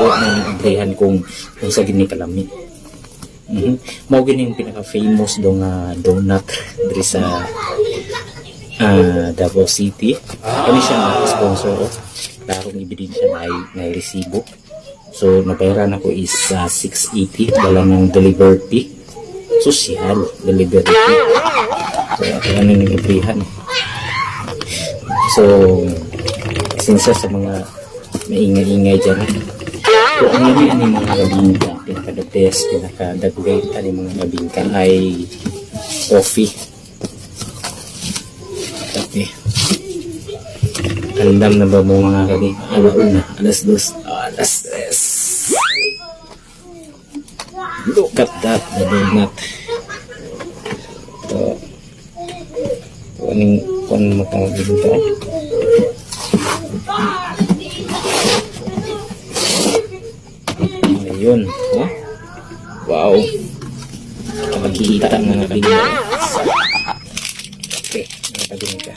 kuha na ng abrihan kung sa gini kalami. Mao gini yung pinaka-famous do nga donut diri sa Davao City. Kani siya ang sponsor. Tarong ebidensya na resibo. So nabayaran ako is 680 wala ng delivery fee. Social delivery fee. So ano yung abrihan. So sinsa sa mga maingay-ingay dyan. So ang labi ang mga labingka, pinaka-the best, pinaka-the-great ang mga labingka ay coffee. Okay. Kandam na ba mo mga kani? Alauna, alas 2, alas 3. Look at that, the donut. So, kung matawag dito. Ayun, oh. Wow. Makikita ang mga kabinda. Okay, mga kabinda.